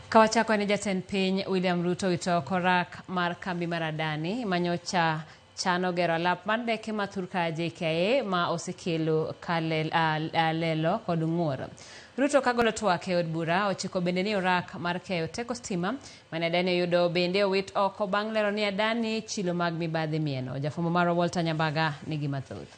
Kawachako ni jatend piny William Ruto owito oko rak mar kambi mar Adani manyocha chano gero alap mar ndeke ma thurka JKIA ma osekelo lelo kod ng'ur. Ruto kagolo twak e od bura ochiko bende ni orak mar keyo teko stima mane Adani oyudo bende owit oko bang' lero ni Adani chilo mag mibadhi mieno. Jafwambo marwa Walter Nyambaga nigi mathoth.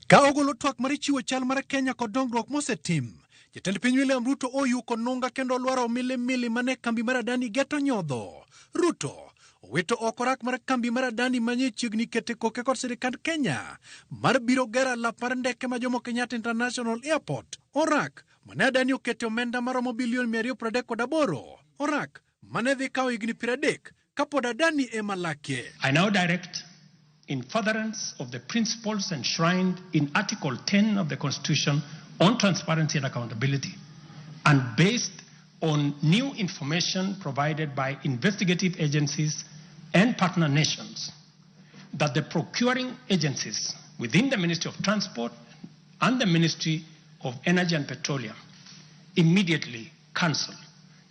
Ka ogolo twak mar chiwo chal mar Kenya kod dongruok mosetim, jatend piny William Ruto oyuko nunga kendo olwaro milimili mane kambi mar Adani geto nyodho. Ruto owito oko rak mar kambi mar Adani manye chiegni kete koke kod sirikand Kenya mar biro gero alap mar ndeke ma Jomo Kenyatta International Airport. Orak mane Adani okete omenda maromo bilion 238. Orak mane dhi kawo higni 30 kapod Adani ema lakie. I now direct, in furtherance of the principles enshrined in Article 10 of the Constitution on transparency and accountability, and based on new information provided by investigative agencies and partner nations, that the procuring agencies within the Ministry of Transport and the Ministry of Energy and Petroleum immediately cancel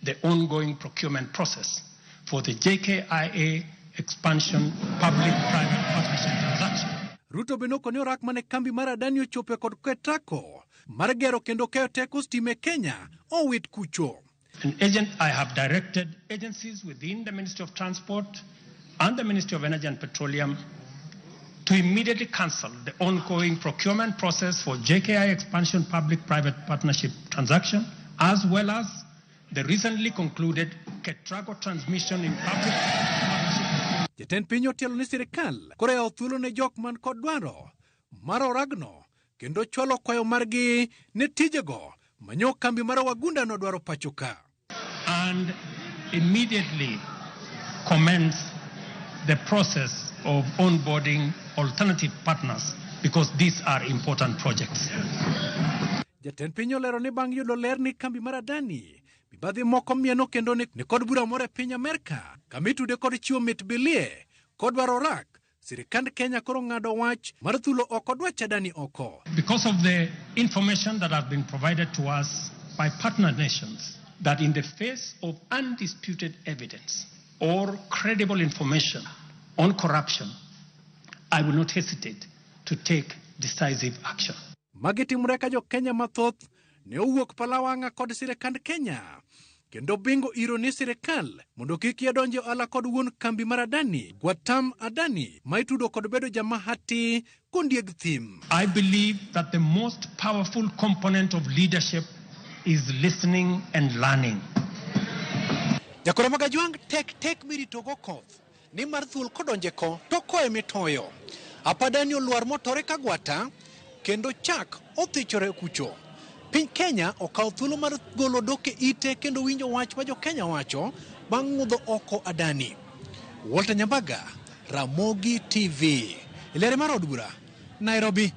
the ongoing procurement process for the JKIA expansion public-private partnership transaction. Ruto bende okoni orak mane kambi mar Adani ochope kod Ketraco mar gero kendo keyo teko stima e Kenya owit kucho. An agent, I have directed agencies within the Ministry of Transport and the Ministry of Energy and Petroleum to immediately cancel the ongoing procurement process for JKI expansion public-private partnership transaction, as well as the recently concluded Ketraco transmission in public partnership. Jatend piny otielo ni sirikal koro yawo thuolo ne jok man kod dwaro mar oragno kendo chwalo kwayo margi ne tijego manyo kambi mar wagunda nodwaro pacho ka. And immediately commence the process of onboarding alternative partners, because these are important projects. Jatend piny olero ni bang' yudo ler ni kambi mar Adani mibadhi moko mieno kendo ni kod bura moro e piny Amerka kama itude kod chiwo mit bilie kod dwaro rak, sirikand Kenya koro ng'ado wach mar thulo oko dwach Adani oko. Because of the information that has been provided to us by partner nations, that in the face of undisputed evidence or credible information on corruption, I will not hesitate to take decisive action. Magi timore ka jo Kenya mathoth ne owuok palawang'a kod sirikand Kenya kendo bingo iro ni sirikal mondo kik yedonje ohala kod wuon kambi mar Adani, Gautam Adani, ma itudo kod bedo jamahati kondieg thim. I believe that the most powerful component of leadership is listening and learning. Jakoro mag Ajwang' tek tek miritogo koth ni mar thuol kodonje ko to koe mitoyo. Apadani olwar motore ka gwata kendo chak othichore kucho. Piny Kenya okawo thuolo mar golo dok e ite kendo winjo wach ma jo Kenya wacho bang' ng'udho oko Adani. Walter Nyambaga, Ramogi TV. Lere mar od bura, Nairobi.